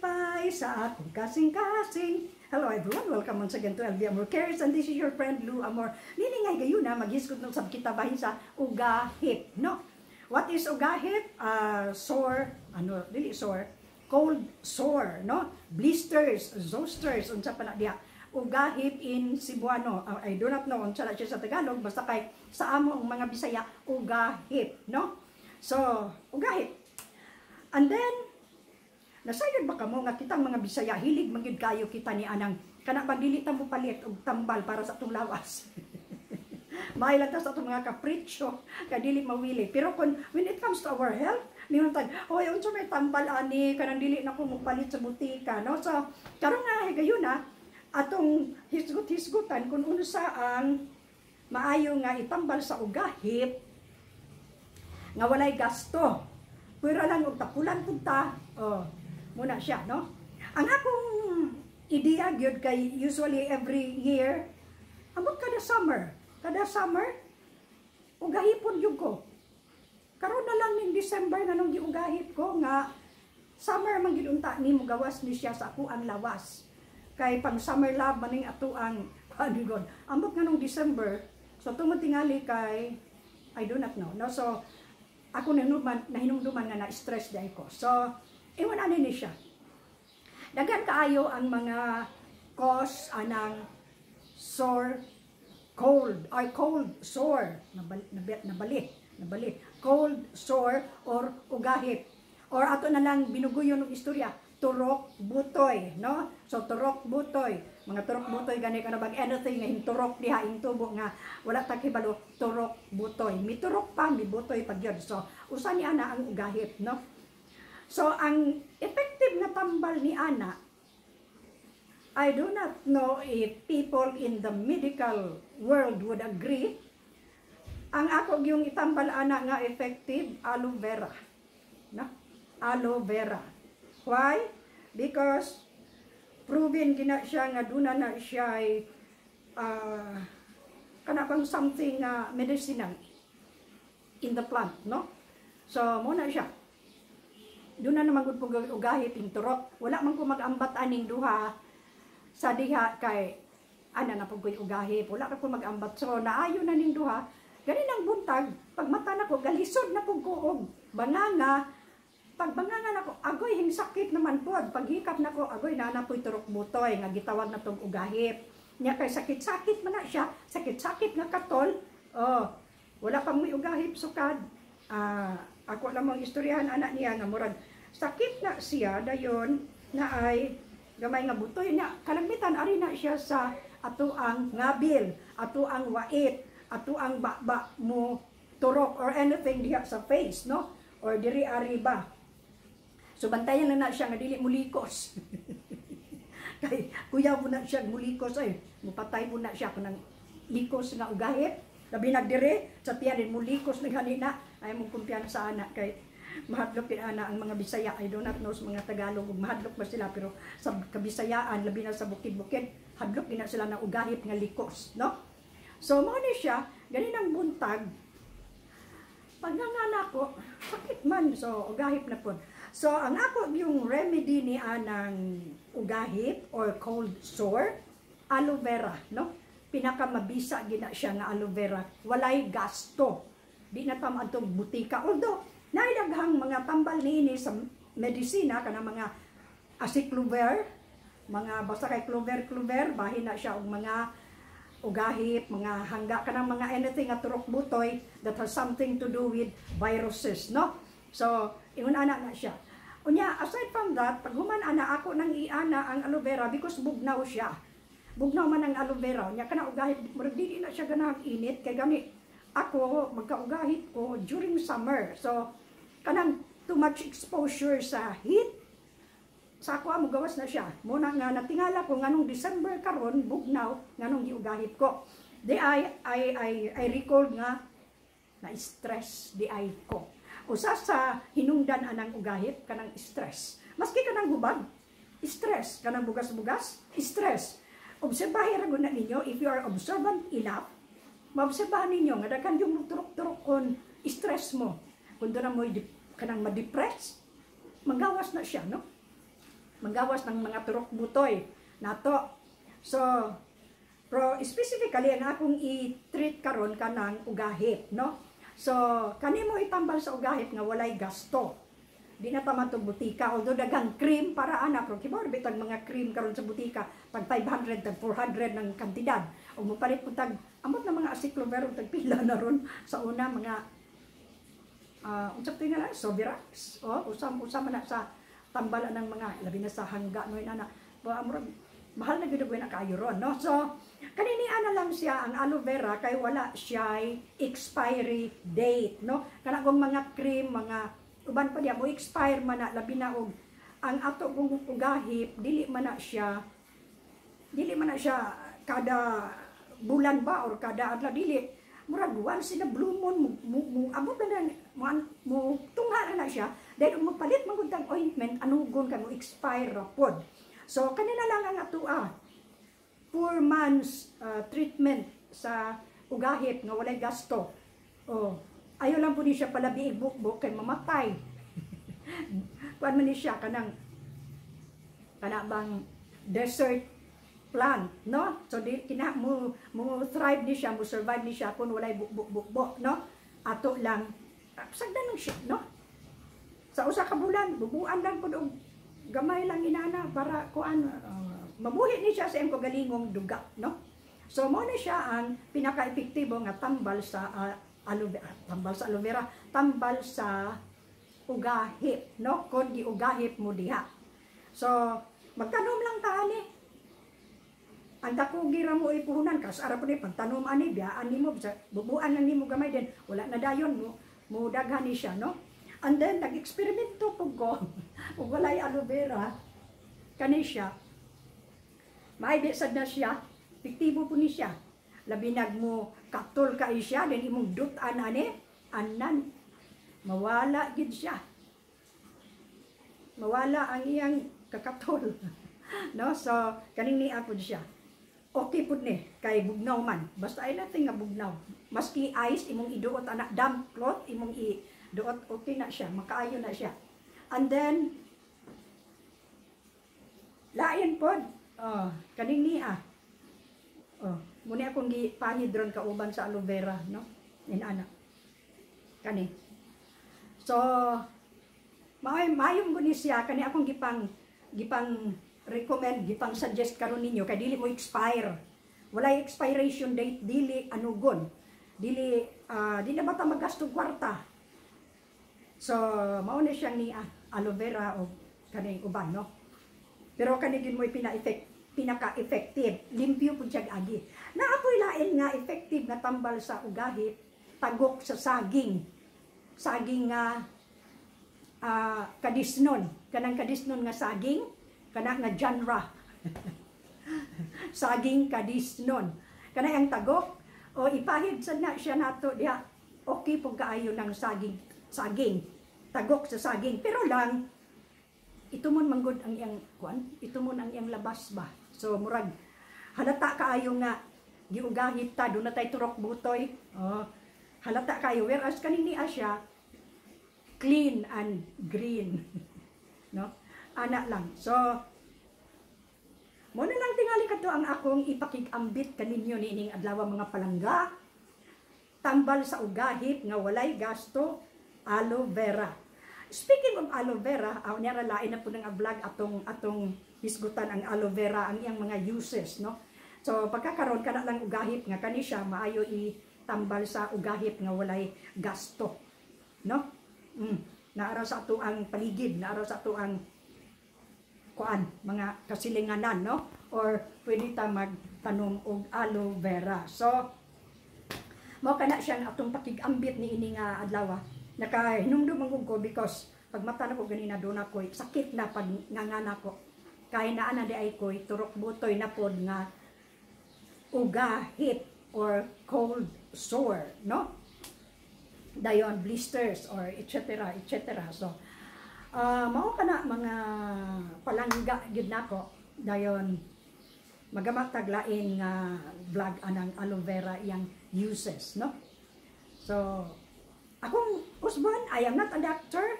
Kalipay sa akong kasing-kasing. Hello everyone, welcome once again to LB Amor Cares and this is your friend Lou Amor. Nini nga higayuna, maghisgot ng sab kita bahin sa ugahip, no? What is ugahip? Sore, ano, dili sore, cold sore, no? Blisters, zosters, unsa pa na diha. Ugahip in Cebuano. I do not know unsa na siya sa Tagalog, basta kay sa amo ang mga Bisaya, ugahip, no? So, ugahip. And then, nasayod ba kamo nga kitang mga Bisaya hilig man gyud kayo kita ni anang kana bang dili ta mo palit og tambal para sa atong lawas? Maayo lang ta sa atong mga kapritsyo kay dili mawili. Pero kung when it comes to our health, ningon tag, "Hoy, unsa may tambal ani kanang dili na ko mopalit sa butika," no? So, karon nga higayuna, atong hisgot-hisgutan kung unsa ang maayo nga itambal sa ugahip nga walay gasto. Pwera lang og tapulan pud ta. Oh, muna siya, no? Ang akong ideya gyud kay usually every year, amot kada summer ugahipon gyud ko. Karon na lang ning December nga nung giugahip ko nga summer man gyud unta ni mugawas ni siya sa ako ang lawas. Kay pang summer love maning ato ang kuan gud. Amot nga nung December, so tungod tingali kay I do not know. No? So ako nahinumduman nga na-stress diay ko. So, ingon ani ni siya. Daghan kaayo ang mga cause anang sore cold or cold sore, nabali, nabali, nabali, cold sore or ugahip, or ato na lang binuguyon ng istorya, turok butoy, no? So turok butoy, mga turok butoy gani kana bag anything nga hinturok diha ing tubo nga wala ta kibalo, turok butoy, miturok pa, mibutoy pag yun. So usa ni ana ang ugahip, no? So ang effective nga tambal ni ana, I do not know if people in the medical world would agree. Ang ako yung itambal ana nga effective, aloe vera. No? Aloe vera. Why? Because proven gina siya nga duna na siya ay kana bang something medicinal in the plant, no? So, muna siya. Doon na naman gud po ugahit ing turok. Wala man ko mag-ambat aning duha sa diha kay ana na pud ko'y ugahip. Wala ka ko mag-ambat. So, naayo na ning duha. Gani nang buntag, pag mata nako, galisod na pud ko og banganga. Pag banganga nako, agoy hing sakit naman pod. Pag hikap nako, agoy na na po'y turok butoy nga gitawag na tong ugahip. Nya kay sakit-sakit man na siya, sakit-sakit nga katol. Oh, wala pa mo'y ugahip sukad. Ah, ako lang mong istoryahan anak niya nga murag sakit na siya, dayon na ay gamay nga butoy na kalamitan ari na siya sa ato ang ngabil, ato ang wait, ato ang baba mo turok or anything diha sa face, no? Or diri ari ba. So bantayan lang na siya nga dili mulikos. Kay kuya mo na siya mulikos ay, mupatay mo na siya kanang likos nga ugahit. Labi nagdire sa tiyan din mulikos na ganina ay mong kumpiyansa ana kay mahadlok din ana ang mga Bisaya. I do not know sa mga Tagalog ug mahadlok ba sila, pero sa Kabisayaan, labi na sa bukid-bukid, hadlok din na sila ng ugahip nga likos, no? So mo ni siya gani ng buntag, pag nangana ko, sakit man. So ugahip na pod. So ang ako yung remedy ni anang ugahip or cold sore, aloe vera, no? Pinakamabisa gina siya nga aloe vera, walay gasto, di na tam adtong butika, although naidaghang mga tambal niini sa medisina kanang mga acyclovir, mga basta kay clover clover, bahin na siya og mga ugahip, mga hangga, kanang mga anything nga turok butoy that has something to do with viruses, no? So, ingon ana na siya. Unya, aside from that, pag human ana ako nang iana ang aloe vera because bugnaw siya. Bugnaw man ang aloe vera. Unya kana ugahip, murag dili na siya ganahang init kay gani ako magkaugahip ko during summer. So, kanang too much exposure sa heat, sa ako mo gawas na siya. Muna nga natingala ko nganong December karon bugnaw nganong giugahip ko. Di I recall nga na stress di ay ko. Usa sa hinungdan anang ugahip kanang stress. Maski kanang hubag, stress, kanang bugas-bugas, stress. Obserbahin ra gud na ninyo. If you are observant enough, maobserbahan ninyo nga daghan yung turok-turok kon stress mo. Kung doon na mo kanang ma-depress, magawas na siya, no? Manggawas ng mga turok butoy nato. So, pero specifically ang akong i-treat karon kanang ugahip, no? So, kani mo itambal sa ugahip nga walay gasto. Di na ta matug butika, although daghang cream para ana, pero kibaw bitag mga cream karon sa butika, tag 500, tag 400 ng kantidad. Ug mopalit po tag amot na mga acyclovir og tag pila na ron sa una, mga unsa to nga, Zovirax, oh, usam usam man na sa tambala ng mga labi na sa hangga, no, inana ba, murag mahal na gyud na kaayo ron, no? So kanini ana lang siya ang aloe vera kay wala siya expiry date, no? Kana kung mga cream, mga uban pa diya, mo expire man na, labi na og ang ato kung ugahip dili man na siya kada bulan ba or kada adlaw, dili. Murag once in a blue moon mo abot na na mo tungha na na siya. Dahil mo palit man gud tag ointment, anugon kay mo expire ra pod. So kanina lang ang atoa 4 months treatment sa ugahip nga walay gasto. Oh, ayo lang po ni siya palabi bukbok kay mamatay. Kuan man ni siya, kanang kana bang desert plant, no? So di kina mo thrive ni siya, mo survive ni siya kung walay bukbok bukbok, no? Ato lang sagdan lang siya, no? Sa usa ka bulan, bubuan lang pud og gamay lang inana para kuan, mabuhi ni siya sa iyang kagalingong duga, no? So mo na siya ang pinaka-epektibo nga tambal sa aloe vera, tambal sa aloe vera, tambal sa ugahip, no? Kung giugahip mo diha. So, magtanom lang ta ani. Ang dako gira mo ipuhunan kas ara po ni pagtanom ani, biyaan nimo, bubuan lang nimo gamay, din wala na dayon mo daghan ni siya, no? And then nag-eksperimento pug ko ug walay aloe vera, kani siya maaybi sad na siya, epektibo po ni siya, labi nag mo katol kay siya, then imong dut-an ani, anan mawala gid siya, mawala ang iyang kakatol, no? So kaning niya pud siya okay pud ni kay bugnaw man, basta anything nga bugnaw, maski ice imong iduot ana, damp cloth imong iduot, okay na siya, makaayo na siya. And then lain pod, oh, kaning niya, oh, muni akong gipahid ron kauban sa aloe vera, no? Inana kani. So maay mayong guni siya, kani akong gipang recommend, gipang suggest karon ninyo kay dili mo expire. Walay expiration date, dili anugon. Dili di na bata magasto kwarta. So mao na siyang niya, aloe vera o kaning uban, no? Pero kani gid mo pina-effect, pinaka-effective. Limpyo pud siya agi. Naapoy lain nga effective nga tambal sa ugahip, tagok sa saging. Saging nga kadisnon, kanang kadisnon nga saging, kana nga genre. Saging kadisnon. Kana ang tagok o ipahid sad na siya nato diha. Okay pug kaayo ng saging, saging. Tagok sa saging. Pero lang itumon manggod ang iyang kuan, itumon ang iyang labas ba. So murag halata kaayo nga giugahit ta, duna tay turok butoy. Oh, halata kayo, whereas kaning niya siya clean and green. No? Ana lang. So mo na lang tingali kadto ang akong ipakigambit kaninyo niining adlaw, mga palangga. Tambal sa ugahip nga walay gasto, aloe vera. Speaking of aloe vera, aw niya ra lain na po ng vlog atong hisgutan ang aloe vera, ang iyang mga uses, no? So pagkakaroon kana lang ugahip nga kani siya maayo itambal sa ugahip nga walay gasto, no? Naara sa ato ang paligid, naara sa ato ang kuan, mga kasilinganan, no? Or pwede ta magtanom og aloe vera. So mao kana siyang atong pakigambit ni ini nga adlaw. Nakahinumdum man ko because pag mata na ko ganina, doon ako sakit na pag ngangana ko. Kay naa na di ay ko'y turok butoy na pod nga ugahip or cold sore, no? Dayon blisters or etc. etc. So mao kana, mga palangga gid nako. Dayon magamatag lain nga vlog anang aloe vera, iyang uses, no? So akong usbon, I am not a doctor.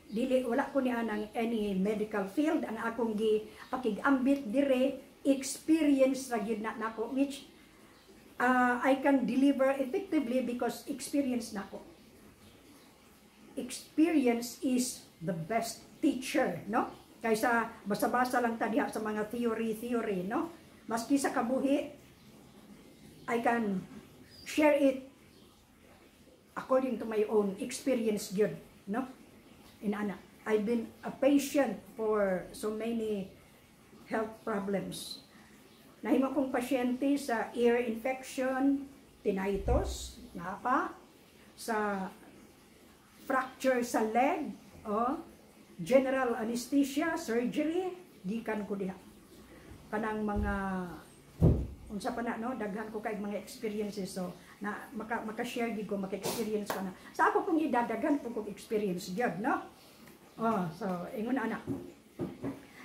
Dili, wala ko niya ng any medical field. Ang akong gi pakig-ambit dire, experience ra gyud na nako, which I can deliver effectively because experience nako. Experience is the best teacher, no? Kaysa basa-basa lang ta diha sa mga theory theory, no? Maski sa kabuhi, I can share it according to my own experience gyud, no? Inana. I've been a patient for so many health problems. Nahimo kong pasyente sa ear infection, tinnitus, napa, sa fracture sa leg, oh, general anesthesia, surgery, gikan ko diha. Kanang mga unsa pa na, no, daghan ko kay mga experiences, so na maka-share gid ko, maka-experience ko na. Sa ako pong edad, daghan po kong experience gyud, no? Oh, so ingon ana.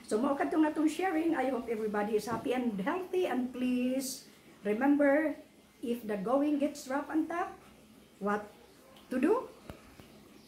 So mao kadtong atong sharing. I hope everybody is happy and healthy, and please remember, if the going gets rough and tough, what to do?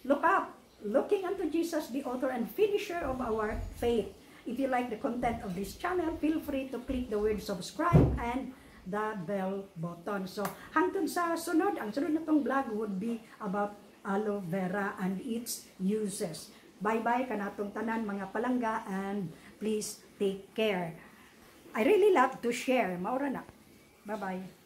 Look up, looking unto Jesus, the author and finisher of our faith. If you like the content of this channel, feel free to click the word "subscribe" and the bell button. So, hangtod sa sunod, ang sunod natong vlog would be about aloe vera and its uses. Bye-bye kanatong tanan, mga palangga, and please take care. I really love to share. Mao ra na. Bye-bye.